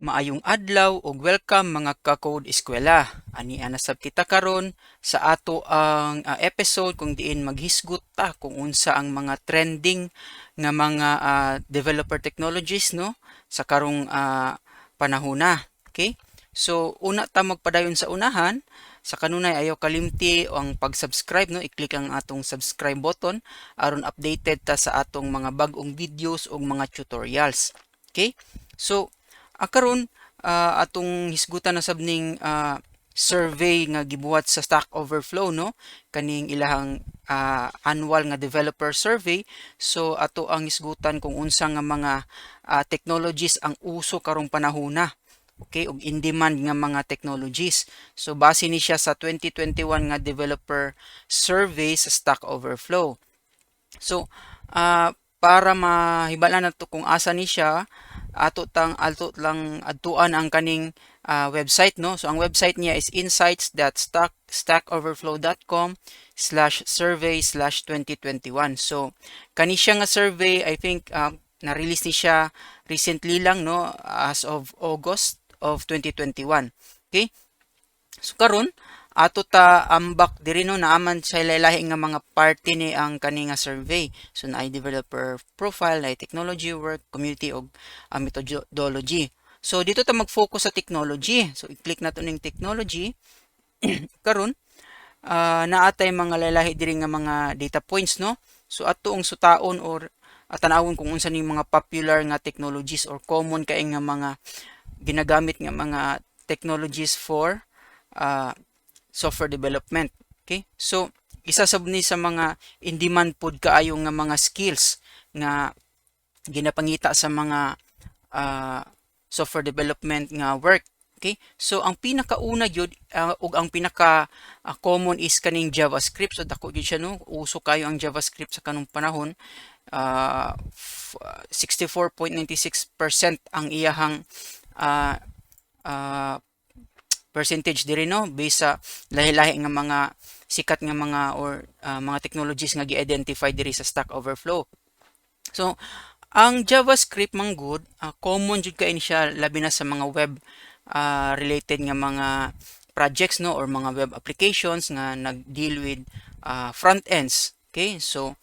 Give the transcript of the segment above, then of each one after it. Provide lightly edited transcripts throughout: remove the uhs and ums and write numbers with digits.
Maayong adlaw ug welcome, mga ka-Code Eskwela. Ania na sab kita karon sa ato ang episode kung diin maghisgot ta kung unsa ang mga trending nga mga developer technologies, no, sa karong panahona. Okay? So una ta magpadayon sa unahan, sa kanunay ayaw kalimti ang pag-subscribe, no, i-click ang atong subscribe button aron updated ta sa atong mga bag-ong videos ug mga tutorials. Okay? So karon atong hisgutan na sab ning survey nga gibuhat sa Stack Overflow, no, kaning ilahang annual nga developer survey. So ato ang hisgutan kung unsa nga mga technologies ang uso karong panahona, okay, ug in demand nga mga technologies. So base ni siya sa 2021 nga developer survey sa Stack Overflow. So para mahibal-an nato kung asa ni siya, ato lang adtuan ang kaning website, no. So ang website niya is insights.stackoverflow.com/survey/2021. So kani siya nga survey, I think na-release ni siya recently lang, no, as of August of 2021. Okay, so karon ato ta ambak diri, no, naaman sa lahi nga mga parte ni ang kani nga survey. So naay developer profile, naay technology, work, community ug methodology. So dito ta mag-focus sa technology. So i-click nato ning technology. Karon naatay mga lalahi diri nga mga data points, no. So ato ang sutaon or tan-awon kung unsa ning mga popular nga technologies or common kay nga mga ginagamit nga mga technologies for software development. Okay? So, isa sab ni sa mga in demand pod kaayo nga mga skills nga ginapangita sa mga software development nga work. Okay? So ang pinakauna gyud ug ang pinaka common is kaning JavaScript. So dako gyud siya, no. Uso kayo ang JavaScript sa kanong panahon. 64.96% ang iyahang percentage diri, no, based sa lahi-lahi nga mga sikat nga mga or mga technologies nga gi-identify diri sa Stack Overflow. So ang JavaScript man gud, common jud kay siya labi na sa mga web related nga mga projects, no, or mga web applications nga nag-deal with front ends. Okay? So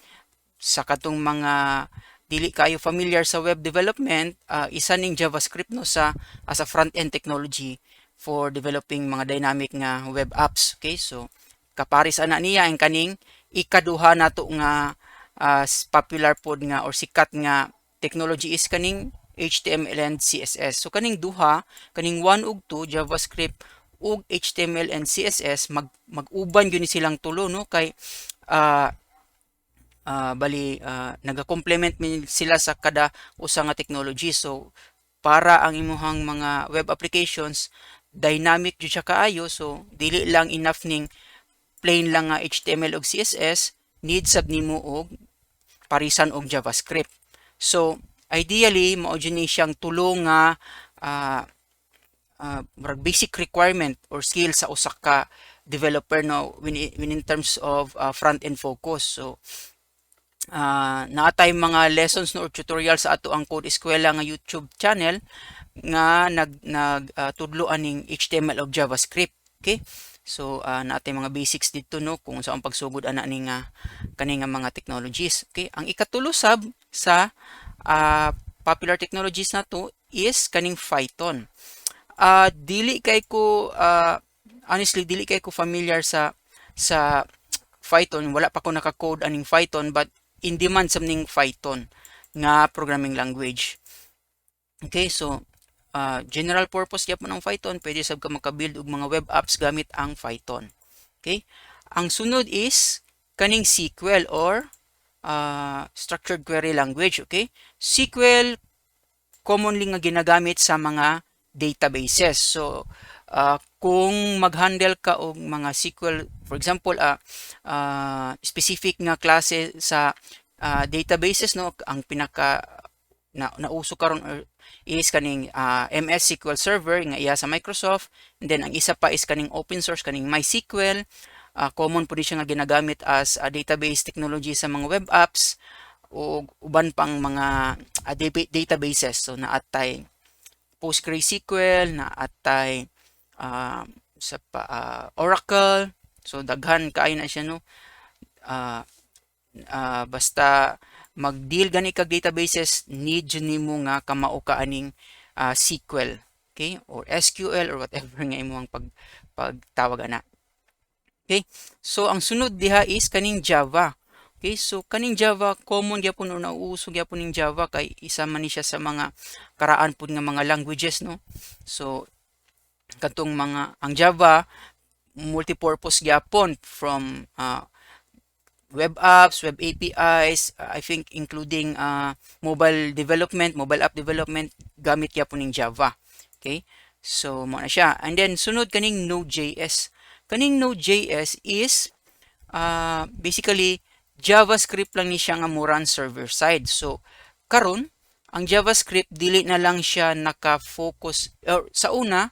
sa katong mga dili kayo familiar sa web development, isa ning JavaScript, no, sa as a front end technology for developing mga dynamic nga web apps. Okay? So kapares ana niya ang kaning ikaduha nato nga popular pod nga or sikat nga technology is kaning HTML and CSS. So kaning duha, kaning 1 ug 2, JavaScript ug HTML and CSS, mag-uban gyud ni silang tulo, no, kay bali naga-complement sila sa kada usa nga technology. So para ang imuhang mga web applications dynamic jud siya kaayo, so dili lang enough ning plain lang nga HTML ug CSS, need sab nimo og parisan og JavaScript. So ideally mao jud ni siyang tulo nga basic requirement or skill sa usa ka developer, no, when in terms of front end focus. So naatay mga lessons, no, or tutorial sa ato ang Code Eskwela nga YouTube channel nga nag nag tudlo aning HTML ug JavaScript. Okay? So naatay mga basics dito, no, kung sa ang pagsugod ana ni nga kani nga mga technologies. Okay? Ang ikatulo sab sa popular technologies nato is kaning Python. Dili kay ko honestly dili kay ko familiar sa Python, wala pa ko naka-code aning Python, but in demand sa ning Python nga programming language. Okay, so general purpose gyapon ang Python, pwede sab ka maka-build og mga web apps gamit ang Python. Okay? Ang sunod is kaning SQL or structured query language, okay? SQL commonly nga ginagamit sa mga databases. So kung mag-handle ka og mga SQL, for example, specific nga klase sa databases, no, ang pinaka na nauso karon is kaning MS SQL Server nga iya sa Microsoft, and then ang isa pa is kaning open source, kaning MySQL. Common po siya nga ginagamit as a database technology sa mga web apps o uban pang mga databases. So naatay PostgreSQL, naa tay sa pa, Oracle. So daghan kaayo na siya, no. Basta mag-deal gani kag databases, need jud nimo nga kamao ka aning SQL, okay, or SQL or whatever nga imong pagtawag ana. Okay, so ang sunod diha is kaning Java. Okay, so kaning Java, common gyapon or nauuso gyapon ning Java kay isa man ni siya sa mga karaan pud nga mga languages, no. So katong mga ang Java, multi-purpose gyapon from web apps, web APIs, I think including mobile development, mobile app development, gamit gyapon ning Java. Okay? So mao na siya. And then sunod, kaning Node.js. Kaning Node.js is basically JavaScript lang ni siya nga mo run server side. So karon, ang JavaScript, dili na lang siya naka-focus or sa una,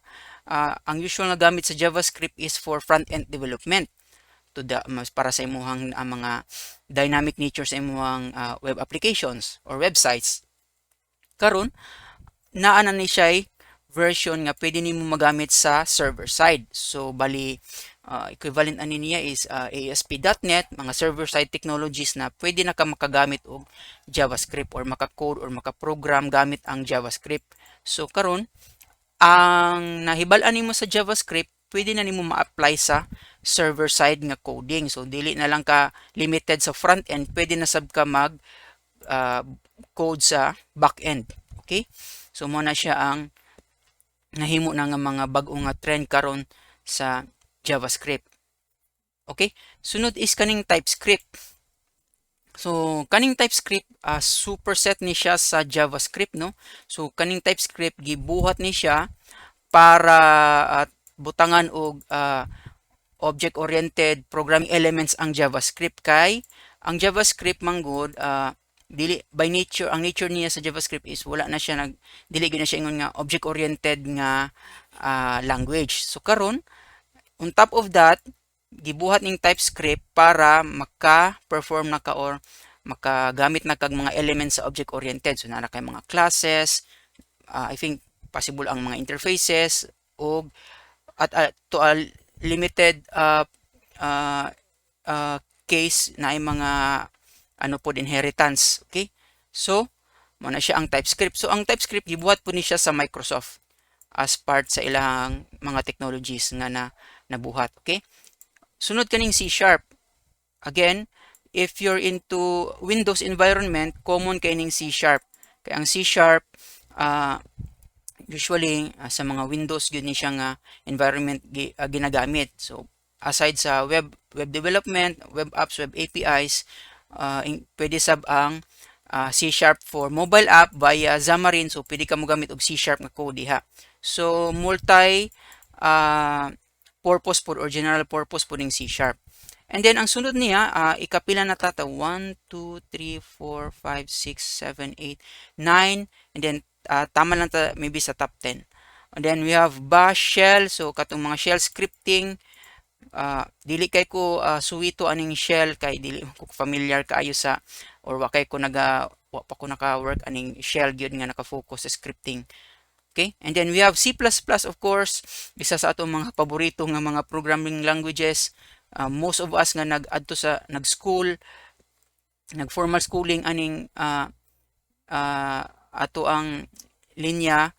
ang usual na gamit sa JavaScript is for front-end development to the mas para sa imuhang mga dynamic nature sa imuhang web applications or websites. Karon, naa na ni siya version nga pwede nimo magamit sa server side. So bali equivalent ani niya is ASP.NET, mga server side technologies na pwede na ka makagamit og JavaScript or maka-code or maka-program gamit ang JavaScript. So karon, ang nahibal-an nimo sa JavaScript, pwede na nimo ma-apply sa server side nga coding. So dili na lang ka limited sa front end, pwede na sab ka mag code sa back end. Okay? So mao na siya ang nahimo na nga mga bag-o nga trend karon sa JavaScript. Okay? Sunod is kaning TypeScript. So kaning TypeScript, superset ni siya sa JavaScript, no. So kaning TypeScript, gibuhat ni siya para butangan og object-oriented programming elements ang JavaScript, kay ang JavaScript manggod, dili by nature, ang nature niya sa JavaScript is wala na siya nag dili gyud na siya ingon nga object oriented nga language. So karon, on top of that, gibuhat ning TypeScript para maka-perform na ka or makagamit na kag mga elements sa object oriented. So naa na kay mga classes, I think possible ang mga interfaces og at to a limited case na ay mga ano pod, inheritance. Okay, so mao na siya ang TypeScript. So ang TypeScript, gibuhat po ni siya sa Microsoft as part sa ilang mga technologies nga na nabuhat. Okay, sunod, kaning C#. Again, if you're into Windows environment, common kay ning C#, kay ang C#, usually sa mga Windows gyud ni siya nga environment ginagamit. So aside sa web web development, web apps, web APIs, pwede sab ang C# for mobile app via Xamarin. So pwede ka mo gamit og C# nga code diha. So multi purpose pod or general purpose pod ning C#. And then ang sunod niya, ikapila na ta? 1, 2, 3, 4, 5, 6, 7, 8, 9, and then tama lang ta maybe sa top 10. And then we have Bash shell, so katong mga shell scripting, dili kay ko suwito aning shell kay dili ko familiar kaayo sa or wa kay ko naga wa pa ko naka-work aning shell gyud nga naka-focus sa scripting. Okay? And then we have C++, of course, isa sa atong mga paborito nga mga programming languages. Most of us nga nag-adto sa nag-school, nag-formal schooling aning ato ang linya,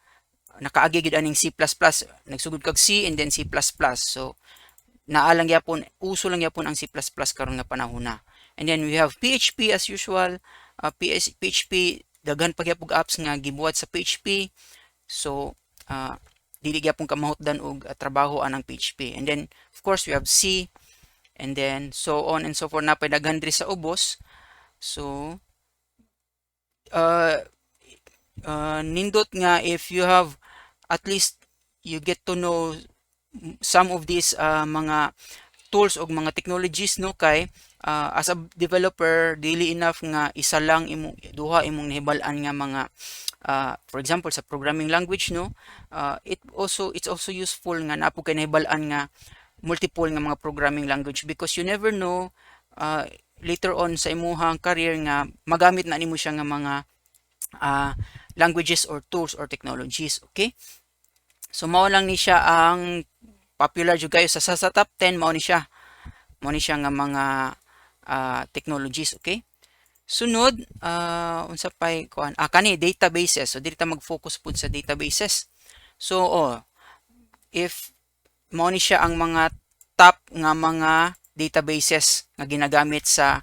nakaagi gid aning C++. Nagsugod kag C and then C++. So naa lang gyapon, uso lang gyapon ang C++ karon nga panahon na. And then we have PHP as usual. PHP, daghan pa gyapon apps nga gibuhat sa PHP. So dili gyapon ka mahutdan og trabaho anang PHP. And then of course we have C and then so on and so forth na pa daghan diri sa ubos. So nindot nga if you have at least you get to know some of these mga tools og mga technologies, no, kay as a developer, dili enough nga isa lang imo, duha imong nahibal-an nga mga for example sa programming language, no. It's also useful nga naa pud kay nahibal-an nga multiple nga mga programming language because you never know, later on sa imuhang career nga magamit na nimo siya nga mga languages or tools or technologies, okay? So mao lang ni siya ang popular jud kayo sa top 10. Mao ni siya nga mga technologies, okay? Sunod, unsa pay kuan, kani databases. So diri ta mag-focus pud sa databases. So oh, if mao ni siya ang mga top nga mga databases nga ginagamit sa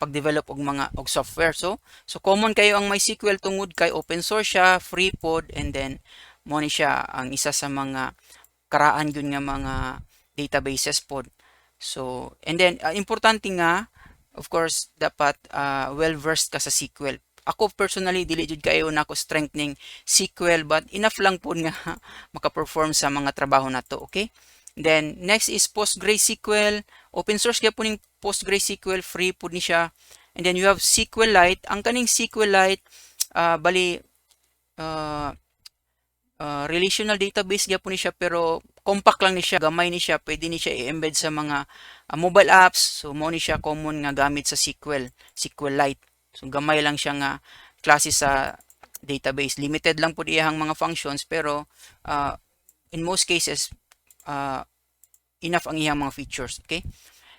pag-develop og mga og software. So common kayo ang MySQL tungod kay open source siya, free pod, and then mao ni siya ang isa sa mga karaan gyud nga mga databases pod. So, and then importante nga, of course, dapat well versed ka sa SQL. Ako personally, dili jud kayo nako strength ning SQL, but enough lang pod nga maka-perform sa mga trabaho nato, okay? Then next is PostgreSQL. Open source gyapon ning PostgreSQL, free pod ni siya. And then you have SQLite. Ang kaning SQLite, bali relational database gyapon ni siya, pero compact lang ni siya, gamay ni siya, pwede ni siya i-embed sa mga mobile apps. So mao ni siya common nga gamit sa SQL, SQLite. So gamay lang siya nga klase sa database. Limited lang pud iyang mga functions, pero in most cases enough ang iyang mga features, okay?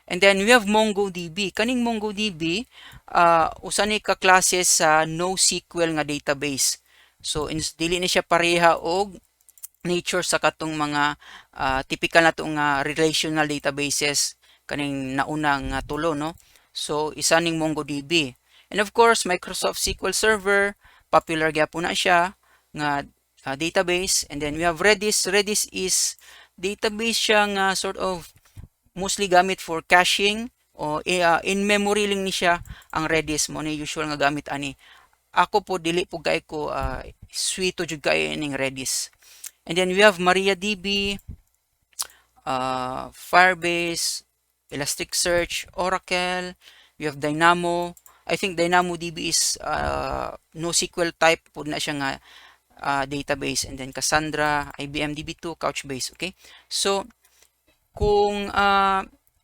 And then we have MongoDB. Kaning MongoDB, usa ni ka klase sa NoSQL nga database. So dili ni siya pareha og nature sa katong mga typical nato nga relational databases kaning nauna nga tulo, no? So isa ning MongoDB. And of course, Microsoft SQL Server, popular gyapon na siya nga database. And then we have Redis. Redis is database siya nga sort of mostly gamit for caching o in memory lang ni siya ang Redis. Mo ni usual nga gamit ani. Ako po, dili po kay ko swito jud kaayo ining Redis. And then we have MariaDB, Firebase, Elasticsearch, Oracle, we have Dynamo. I think DynamoDB is NoSQL type po na siya nga database, and then Cassandra, IBM DB2, Couchbase, okay? So kung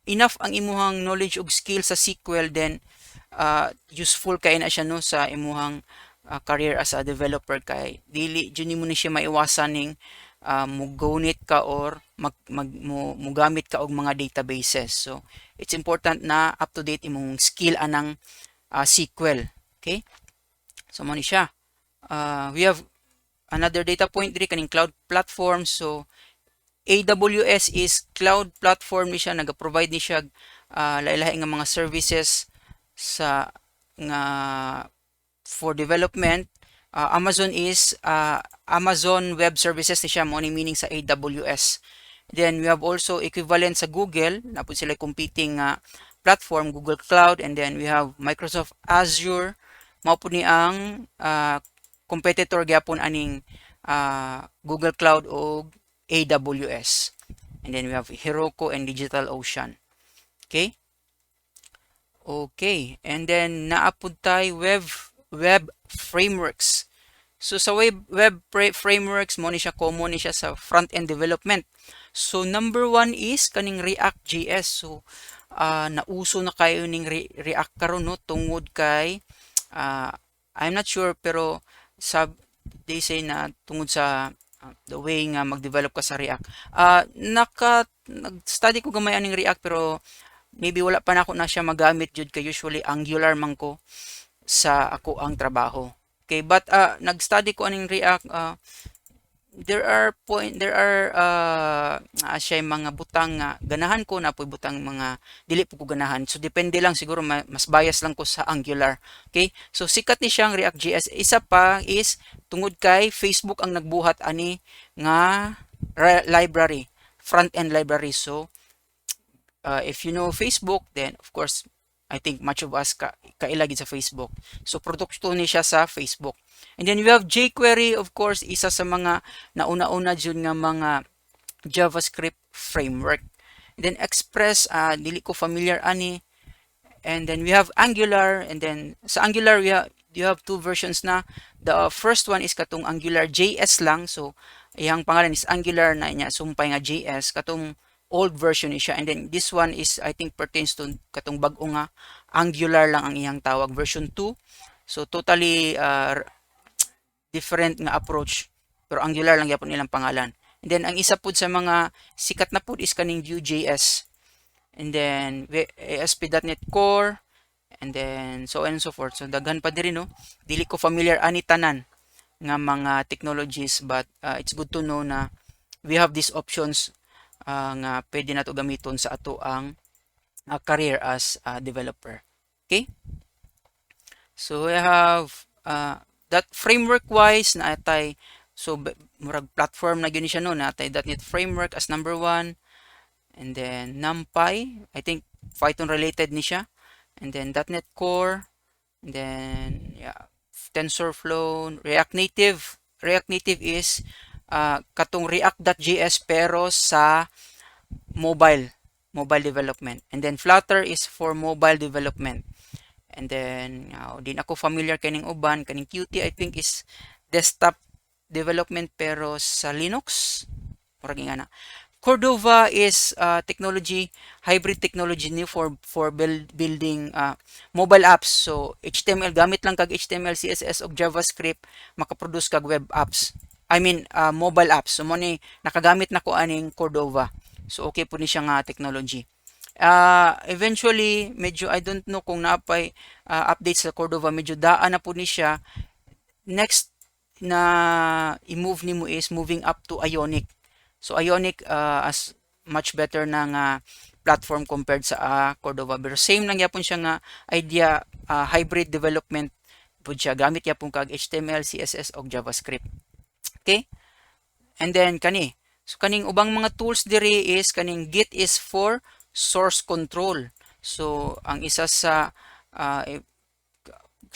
enough ang imuhang knowledge ug skill sa SQL, then useful kay na siya, no, sa imuhang career as a developer, kay dili jud nimo ni siya maiwasan ning mugunit ka or mag, mag mo, mugamit ka og mga databases. So it's important na up to date imong skill anang SQL, okay? So mo ni siya. We have another data point diri, kaning cloud platform. So AWS is cloud platform ni siya, naga-provide ni siya lahi-lahi nga mga services sa nga for development. Amazon is Amazon Web Services ni siya, mo ni meaning sa AWS. Then we have also equivalent sa Google na po sila competing nga platform, Google Cloud, and then we have Microsoft Azure. Mao po ni ang competitor gyapon aning Google Cloud o AWS. And then we have Heroku and DigitalOcean, okay? Okay, and then naa pud tay web frameworks. So sa web frameworks, mo ni siya common ni siya sa front end development. So number one is kaning React.js. So nauso na kayo ning React karon, no, tungod kay I'm not sure, pero sa they say na tungod sa the way nga mag-develop ka sa React. Naka nag-study ko gamay aning React, pero maybe wala pa nako na siya magamit jud kay usually Angular man ko sa ako ang trabaho. Okay, but nag-study ko aning React. There are siya mga butang nga ganahan ko na po, butang mga dili po ko ganahan. So depende lang siguro, mas bias lang ko sa Angular. Okay? So sikat ni siyang React.js. Isa pa is tungod kay Facebook ang nagbuhat ani nga library, front end library. So if you know Facebook, then of course I think much of us kaila gid sa Facebook. So produkto ni siya sa Facebook. And then we have jQuery, of course, isa sa mga nauna-una jud nga mga JavaScript framework. And then Express, dili ko familiar ani. And then we have Angular, and then sa Angular we have you have two versions na. The first one is katong Angular JS lang. So iyang pangalan is Angular na niya sumpay nga JS. Katong Old version ni siya. And then this one is, I think, pertains to katong bag-o nga Angular lang ang iyang tawag, version 2. So totally different nga approach, pero Angular lang gyapon ilang pangalan. And then ang isa pud sa mga sikat na pud is kaning Vue.js. And then ASP.NET Core and then so on and so forth. So daghan pa diri, no. Dili ko familiar ani tanan nga mga technologies, but it's good to know na we have these options nga pwede nato gamiton sa ato ang career as a developer. Okay? So we have that framework wise naa tay, so murag platform na gyud ni siya, no. Naa tay .NET Framework as number one, and then NumPy, I think Python related ni siya, and then .NET Core, and then, yeah, TensorFlow, React Native. React Native is katong React.js pero sa mobile development. And then Flutter is for mobile development. And then di na ako familiar kaning uban. Kaning Qt, I think, is desktop development pero sa Linux, murag nga na. Cordova is technology, hybrid technology ni for building mobile apps. So HTML, gamit lang kag HTML, CSS ug JavaScript, makaproduce kag web apps. I mean, mobile apps. So mo ni nakagamit na ko aning Cordova. So okay po ni siya nga technology. Eventually, medyo I don't know kung naapay updates sa Cordova, medyo daan na po ni siya. Next na i-move nimo is moving up to Ionic. So Ionic as much better na nga platform compared sa Cordova. Pero same lang yapon siya nga idea, hybrid development pud siya. Gamit yapon kag HTML, CSS og JavaScript. Okay? And then kani. So kaning ubang mga tools diri is kaning Git is for source control. So ang isa sa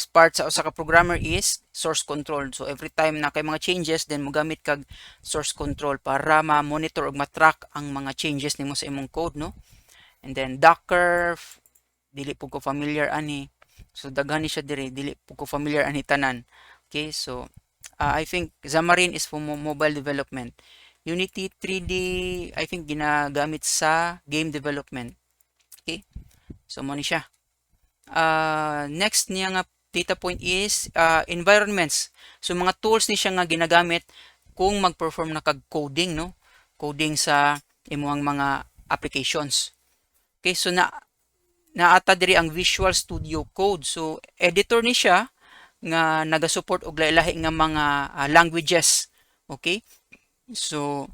part sa usa ka programmer is source control. So every time na kay mga changes, then mogamit kag source control para ma-monitor ug ma-track ang mga changes nimo sa imong code, no. And then Docker, dili pud ko familiar ani. So daghan ni siya diri, dili pud ko familiar ani tanan. Okay, so I think Xamarin is for mobile development. Unity 3D, I think ginagamit sa game development. Okay? So mo ni siya. Next niya nga data point is environments. So mga tools ni siya nga ginagamit kung mag-perform na kag coding, no? Coding sa imuhang mga applications. Okay, so na naata diri ang Visual Studio Code. So editor ni siya nga naga-support og lahi-lahi nga mga languages. Okay? So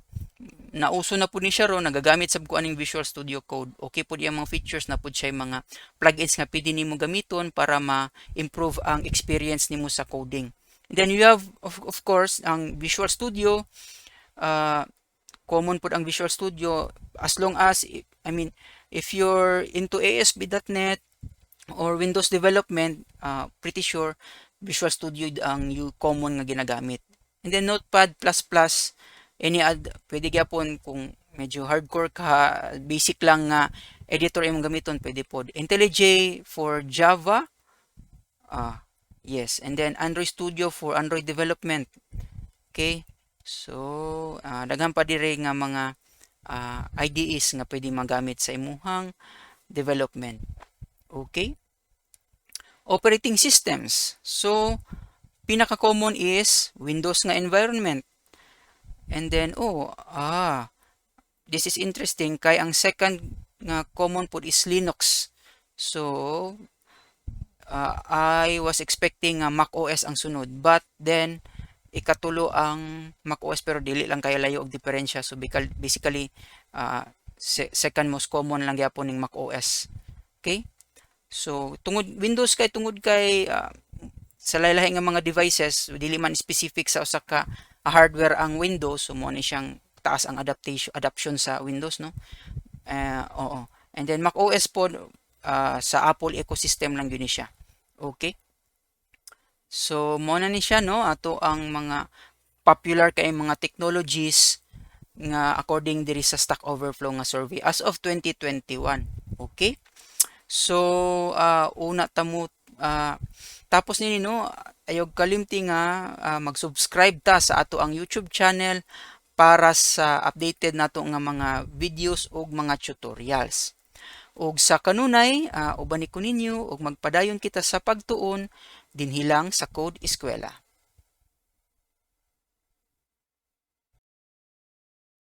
nauso na pud ni siya ron, nagagamit sab ko aning Visual Studio Code. Okay pud iyang mga features na pud siya mga plugins nga pwede nimo gamiton para ma-improve ang experience nimo sa coding. And then you have of course ang Visual Studio. Common pud ang Visual Studio as long as, I mean, if you're into ASP.NET or Windows development, pretty sure Visual Studio ang you common nga ginagamit. And then Notepad++, any add, pwede gyapon kung medyo hardcore ka, basic lang nga editor imong gamiton, pwede pod. IntelliJ for Java, yes, and then Android Studio for Android development. Okay? So, daghan pa diri nga mga IDEs nga pwede magamit sa imuhang development. Okay? Operating systems. So, pinaka-common is Windows nga environment. And then, oh, this is interesting kay ang second nga common pod is Linux. So, I was expecting nga Mac OS ang sunod. But then, ikatulo ang Mac OS pero dili lang kay layo og diferensya. So, basically, second most common lang gyapon ning Mac OS. Okay? So, tungod Windows kay tungod kay sa lahi-lahi nga mga devices, dili man specific sa usa ka hardware ang Windows, so mo ni siyang taas ang adaptation adoption sa Windows, no. Oo. And then Mac OS po sa Apple ecosystem lang gyud ni siya. Okay? So mo na ni siya, no, ato ang mga popular kay mga technologies nga according diri sa Stack Overflow nga survey as of 2021. Okay? So una ta mo tapos nini, no, ayaw kalimti nga mag-subscribe ta sa ato ang YouTube channel para sa updated nato nga mga videos ug mga tutorials. Ug sa kanunay, uban ko ninyo ug magpadayon kita sa pagtuon dinhi lang sa Code Eskwela.